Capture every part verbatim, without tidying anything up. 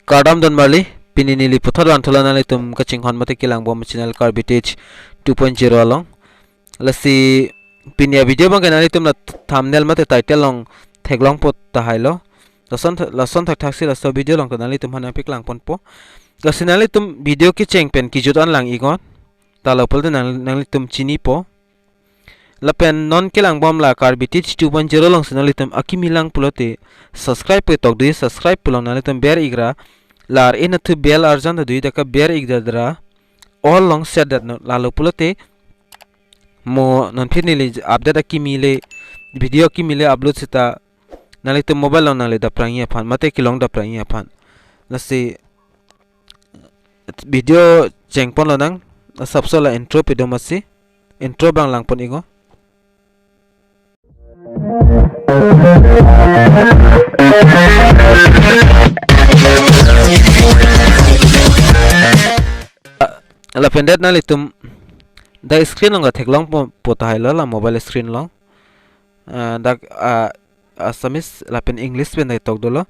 Kardom don marli, pini neli puthot van thulo nanglitum kachinghon mate kelangbom channel Karbi Teach two point zero along. Lasi pini a-video abangke nanglitum la thumbnail mate title along theklongpo tahai lo. Lason th-, lason thakthak si laso video along ta nanglitum aphan nangpaklang ponpo. Lasi nanglitum video kecheng pen kejut an lang iknon. Ta lapu pulote nang, nanglitum chinipo. Lapen non kelangbom la Karbi Teach two point zero along si nanglitum akimi lang pulote subscribe pu tokdun, subscribe pu along nanglitum ber ikra, la ar-e nathu bell arjan ta dun, dak ke ber ikdadra all along share det non, lalo pulote mo non phir neli update akimi le, video akimi le upload seta nanglitum mobile along nangle daprangji aphan mate kelong daprangji aphan. Lasi video chengpon lonang, asapso la intro pidom asi, intro abang langpon iknon. Lapen det nanglitum dak screen along ta theklongpo tahai lo, la mobile screen along. Ah, dak, ah, Assamese lapen English pen dak tok dolo.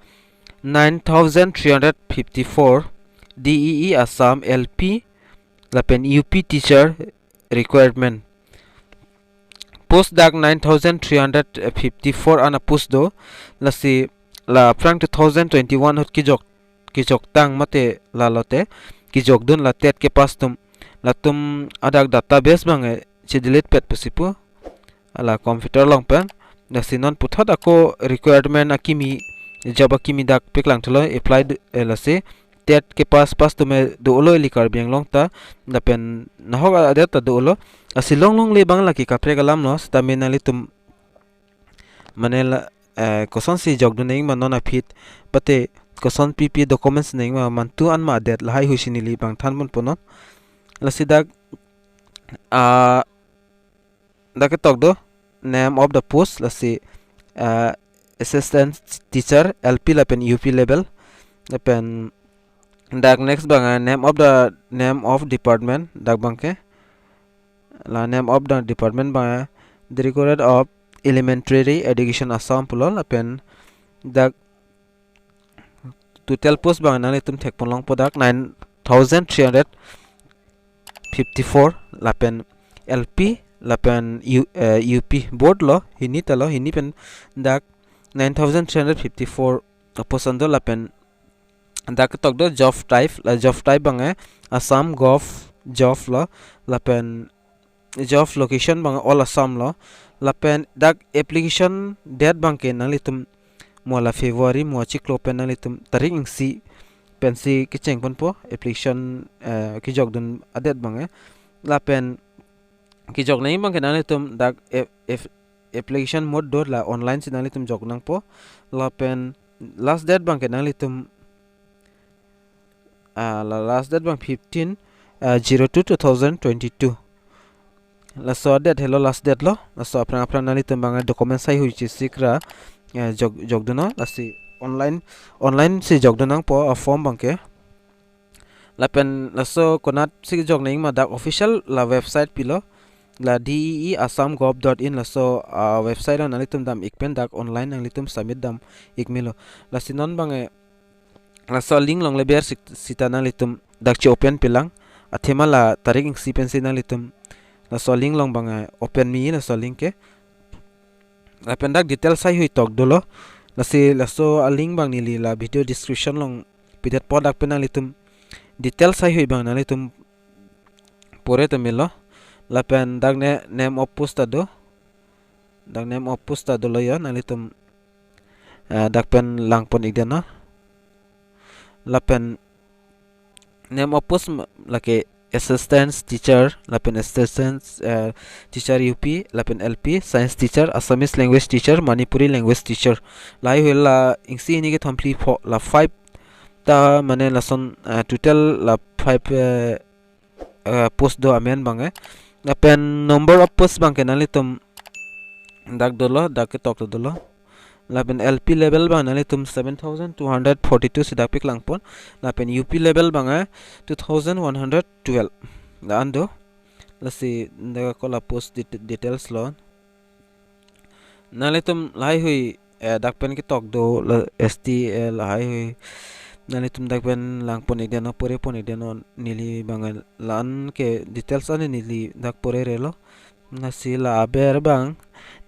Nine thousand three hundred fifty-four D E E Assam L P lapen U P teacher requirement. Post dak nine thousand three hundred fifty-four an a-post do. Lasi la aphrang two thousand twenty-one ahut kejok, kejoktang mate lalote kejokdun la TET kepass atum. Latum adak database abang, eh, chedelete pet pusi pu, la computer along pen. Lasi non puthot ako requirement akimi, job akimi dak paklang thulo, apply d-, eh, lasi TET kepass, pass atum me dolo ili Karbi Anglong ta, lapen nahok adet ta dolo. Lasi longlongle abang lake kaprek alam lo, sitame nanglitum mane la, eh, kosonsi jokdun nangji ma non aphi, mate kosonpipi documents nangji ma, mantu an ma adet, lahai hui si neli abang than ponpo non. Lasi dak, ah, dak ketok do, name of the post, lasi, ah, assistant teacher L P lapen U P level. Lapen dak next abang, ah, name of the, name of department, dak abangke. La name of the department abang, ah, Directorate of Elementary Education Assam pulo, lapen dak total post abang nanglitum thekpon longpo dak nine thousand three hundred fifty-four, lapen L P lapen U, eh, U P both lo, hini ta lo, hini pen dak nine thousand three hundred fifty-four post an do. Lapen dak ketok do job type, la job type abang, eh, Assam Gov job lo, lapen job location abang all Assam lo. Lapen dak application date abangke nanglitum mo la February mo achiklo pen nanglitum tarik isi pensi kecheng ponpo application, eh, kejokdun adet abang, eh. Lapen kejok nangji abangke nanglitum dak ap-, ap-, application mode do, la online si nanglitum jok nangpo. Lapen last date abangke nanglitum, ah, la last date abang fifteen, ah, zero two two thousand twenty-two. Laso date helo last date lo. Laso aphrang aphrang nanglitum abang document sai hui chesikra, eh, jok, jokdun non. Lasi online, online si jokdun nangpo a-form abangke. Lapen laso konat si jok nangji ma dak official la website pilo, la D E E Assam Gov dot in, laso, ah, website lo, nanglitum dam ik pen dak online nanglitum submit dam ik melo. Lasi non abang, eh, laso link along le ber sik-, seta nanglitum dak che-open pilang. Athema la tarik isi pensi nanglitum laso link along abang, eh, open me laso link ke. Lapen dak detail sai hui tok dolo. Lasi laso a-link abang neli la video description along pidetpo, dak pen nanglitum detail sai hui abang nanglitum pore ta melo. Lapen dak ne name of post ta do. Dak name of post ta dolo ya, nanglitum, eh, dak pen langpon ik det non. Lapen name of post ma-, lake assistant teacher, lapen assistant, eh, teacher U P, lapen L P, science teacher, Assamese language teacher, Manipuri language teacher. Lahai hui la isi hini kethom phli pho, la five ta mane lason, eh, total la five, eh, eh, post do amen abang, eh. Lapen number of post abangke nanglitum dak dolo, dak ketok dolo. Lapen L P level abang nanglitum seven thousand two hundred forty-two si dak paklang pon. Lapen U P level abang, eh, two thousand one hundred twelve. La an do. Lasi dak ako la post det-, details lo. Nanglitum lahai hui, eh, dak pen ketok do la S T, eh, lahai hui. Nanglitum dak pen langpon-ikdetnon, porepon-ikdetnon, neli abang la-an ke details an neli dak porerelo. Lasi la aber abang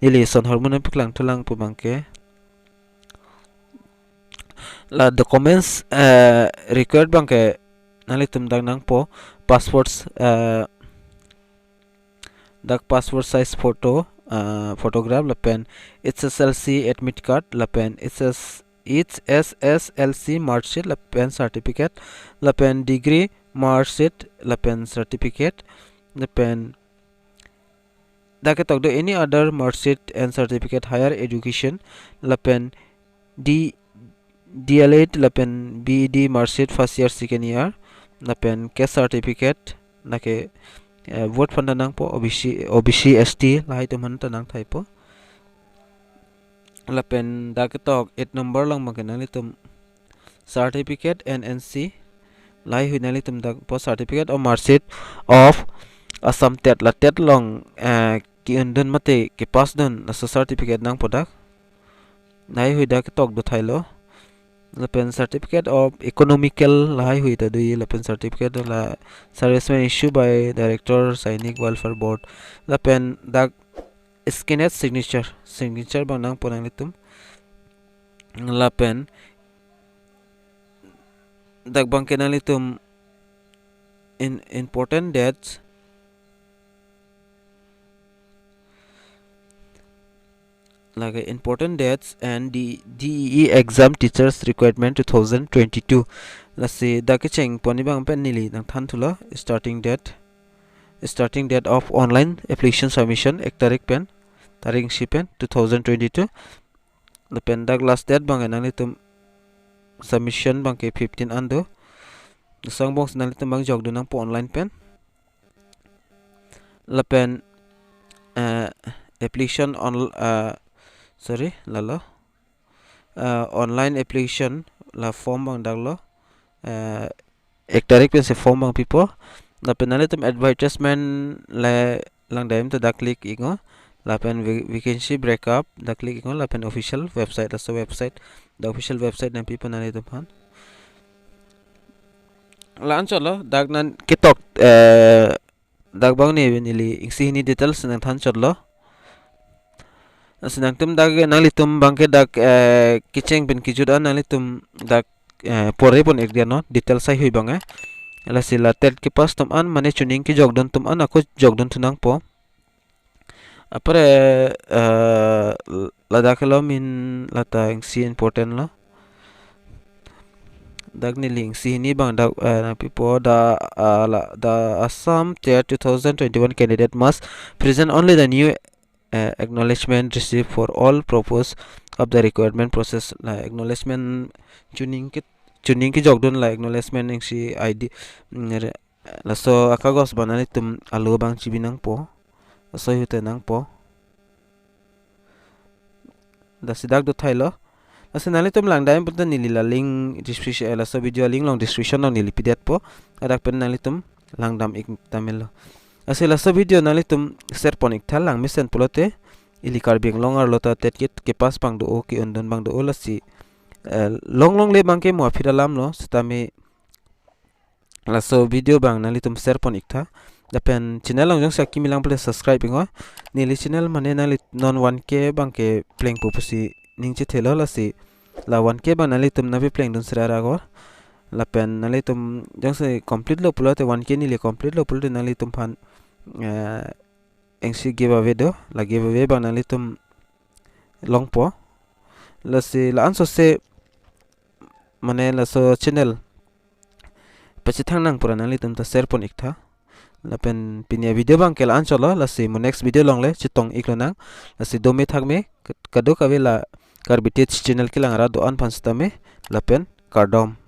neli son hormu nangpaklangthulang pu abang ke, la documents, eh, required abang ke nanglitum dak nangpo, passports, eh, dak passport size photo, eh, photograph, lapen H S L C admit card, lapen H S, H S S L C mark sheet, lapen certificate, lapen degree mark sheet, lapen certificate, lapen dak ketok do any other mark sheet and certificate higher education, lapen D, D L Ed, lapen B E D mark sheet first year, second year, lapen caste certificate, lake, eh, vote aphan ta nangpo, O B C, O B C, S T, lahai atum aphan ta nangthaipo. Lapen dak ketok eight number along abang ke nanglitum certificate and N C, lahaihui nanglitum dakpo, certificate or mark sheet of Assam TET, la TET along, eh, ke-undun mate kepass dun, laso certificate nangpo dak. Lahaihui dak ketok do thailo. Lapen certificate of economical, lahaihui ta do-i, lapen certificate la serviceman issued by Director Sainik Welfare Board. Lapen dak scanned signature, signature abang nangpo nanglitum. Lapen dak abang ke nanglitum in important dates, lake important dates and the D E E exam teachers requirement two thousand twenty-two. Lasi dak kechengpon abang pen neli nangthanthulo, starting date. Starting date of online application submission ek tarik pen, tarik isi pen, two thousand twenty-two. Lapen dak last date abang ke nanglitum submission abang ke fifteen an do. Laso angbong si nanglitum abang jokdun nangpo online pen. Lapen, eh, application on, eh, sorry, lalo. Eh, online application la form abang daklo. Eh, ek tarik pensi form abang pipo. Lapen nanglitum advertisement le langdam ta dak click-iknon. Lapen vac-, vacancy breakup dak click-iknon. Lapen official website, laso website, the official website nangpipo nanglitum aphan. La-anchotlo, dak nangketok, eh, dak abang ne neli isi hini details nangthanchotlo. Lasi nangtum dak, nanglitum abang ke dak, eh, kecheng pen kejut an nanglitum dak, eh, porepon-ikdetnon, details haihui abang, eh. Lasi la TET kepass atum an, mane chuning kejokdun atum an ako jokdun thu nangpo. Apre, eh, ladak lo min lata isi important lo. Dak neli isi hini abang dak, eh, nangpipo, the, eh, la, the Assam TET two thousand twenty-one candidate must present only the new, eh, acknowledgement receipt for all purpose of the requirement process. La acknowledgement chuning ke, chuning kejokdun la acknowledgement isi I D, mm, re-, laso akagos abang nanglitum alo abang chibi nangpo. Laso ahut ta nangpo. Lasi dak do thailo. Lasi nanglitum langdam pulote neli la link description, eh, laso video link along description along neli pidetpo. Ladak pen nanglitum langdam-ik tame lo. Lasi laso video nanglitum share pon-iktha, langmesen pulote ili Karbi Anglong arlo ta TET ke, kepass abang do-o, ke-undun abang do-o, lasi, eh, long longle abang ke mo aphi alam lo, sitame laso video abang nanglitum share pon-iktha. Lapen channel along jongsi akimi lang pulote subscribe-iknon. Neli channel mane nangli non one K abang ke plengpo pusi ning chethelo, lasi la one K abang nanglitum nangpaplengdun sera ragor. Lapen nanglitum jongsi complete lo pulote, one K neli complete lo pulote nanglitum aphan, eh, isi giveaway do, la giveaway abang nanglitum longpo. Lasi la-anso se mane laso channel pachethang nang pura nanglitum ta share pon-iktha. Lapen pini avideo abang ke la-anchotlo, lasi mo next video along le chetong-iklonang. Lasi dome thakme, kad-, kadokave la Karbi Tech channel kelang arat do-an aphan sitame, lapen kardom.